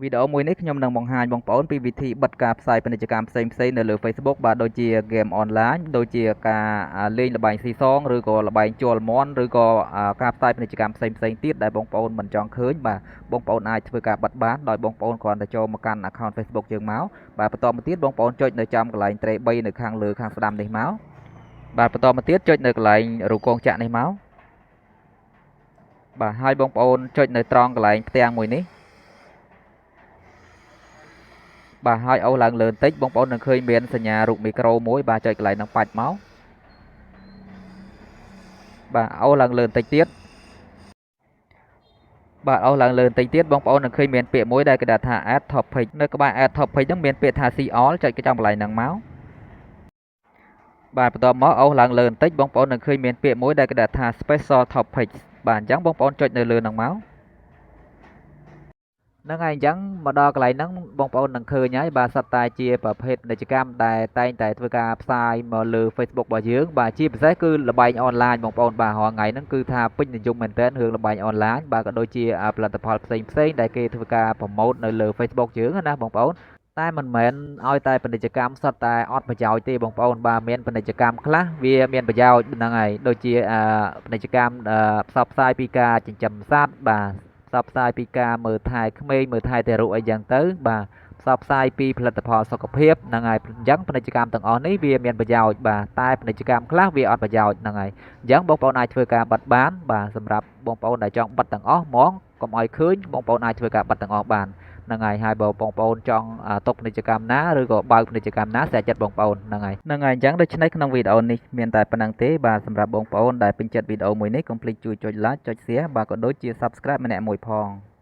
វីដេអូមួយនេះខ្ញុំនឹងបង្ហាញបងប្អូនពីវិធីបិទការផ្សាយពាណិជ្ជកម្មផ្សេងៗនៅលើ Facebook បាទដូចជា Game Online ដូចជាការលេងល្បែងស៊ីសងឬក៏ល្បែងជល់មាន់ឬក៏ការផ្សាយពាណិជ្ជកម្មផ្សេងៗទៀតដែលបងប្អូនមិនចង់ឃើញបាទបងប្អូនអាចធ្វើការបិទបានដោយបងប្អូនគ្រាន់តែចូលមកកាន់ account Facebook យើងមកបាទបន្តមកទៀតបងប្អូនចុចនៅចំកន្លែងត្រេ3នៅខាងលើខាងស្ដាំនេះមកបាទបន្តមកទៀតចុចនៅកន្លែងរូបកងចាក់នេះមកបាទហើយបងប្អូនចុចនៅត្រង់កន្លែងផ្ទាំងមួយនេះបាទហើយអូសឡើងលើបន្តិចបងប្អូននឹងឃើញមានសញ្ញារូបមីក្រូមួយបាទចុចកន្លែងហ្នឹងបាច់មកបាទអូសឡើងលើបន្តិចទៀតបាទអូសឡើងលើបន្តិចទៀតបងប្អូននឹងឃើញមានពាក្យមួយដែលគេដាក់ថា add topic នៅក្បែរ add topic ហ្នឹងមានពាក្យថា see all ចុចចំកន្លែងហ្នឹងមកបាទបន្ទាប់មកអូសឡើងលើបន្តិចបងប្អូននឹងឃើញមានពាក្យមួយដែលគេដាក់ថា special topics បាទអញ្ចឹងបងប្អូនចុចនៅលើហ្នឹងមកហ្នឹងហើយអញ្ចឹងមកដល់កន្លែងហ្នឹងបងប្អូននឹងឃើញហើយបាទសុទ្ធតែជាប្រភេទពាណិជ្ជកម្មដែលតែងតែធ្វើការផ្សាយមកលើ Facebook របស់យើងបាទជាពិសេសគឺល្បែងអនឡាញបងប្អូនបាទរាល់ថ្ងៃហ្នឹងគឺថាពេញនិយមមែនទែនរឿងល្បែងអនឡាញបាទក៏ដូចជាផលិតផលផ្សេងផ្សេងដែលគេធ្វើការ promote នៅលើ Facebook យើងណាបងប្អូនតែមិនមែនឲ្យតែពាណិជ្ជកម្មសុទ្ធតែអត់ប្រយោជន៍ទេបងប្អូនបាទមានពាណិជ្ជកម្មខ្លះវាមានប្រយោជន៍ហ្នឹងហើយដូចជាពាណិជ្ជកម្មផ្សព្វផ្សាយពីការចិញ្ចឹមសត្វបាទផ្សព្វផ្សាយពីការមើលថែក្មេងមើលថែទារកអីចឹងទៅបាទផ្សព្វផ្សាយពីផលិតផលសុខភាពហ្នឹងហើយអញ្ចឹងពាណិជ្ជកម្មទាំងអស់នេះវាមានប្រយោជន៍បាទតែពាណិជ្ជកម្មខ្លះវាអត់ប្រយោជន៍ហ្នឹងហើយអញ្ចឹងបងប្អូនអាចធ្វើការបិទបានបាទសម្រាប់បងប្អូនដែលចង់បិទទាំងអស់ហ្មងកុំឲ្យឃើញបងប្អូនអាចធ្វើការបិទទាំងអស់បានហ្នឹងហើយហើយបើបងប្អូនចង់ទុកពាណិជ្ជកម្មណាឬក៏បើកពាណិជ្ជកម្មណាស្រេចចិត្តបងប្អូនហ្នឹងហើយហ្នឹងហើយអញ្ចឹងដូច្នេះក្នុងវីដេអូនេះមានតែប៉ុណ្ណឹងទេបាទសម្រាប់បងប្អូនដែលពេញចិត្តវីដេអូមួយនេះកុំភ្លេចជួយចុច like ចុច share បាទក៏ដូចជា subscribe ម្នាក់មួយផង។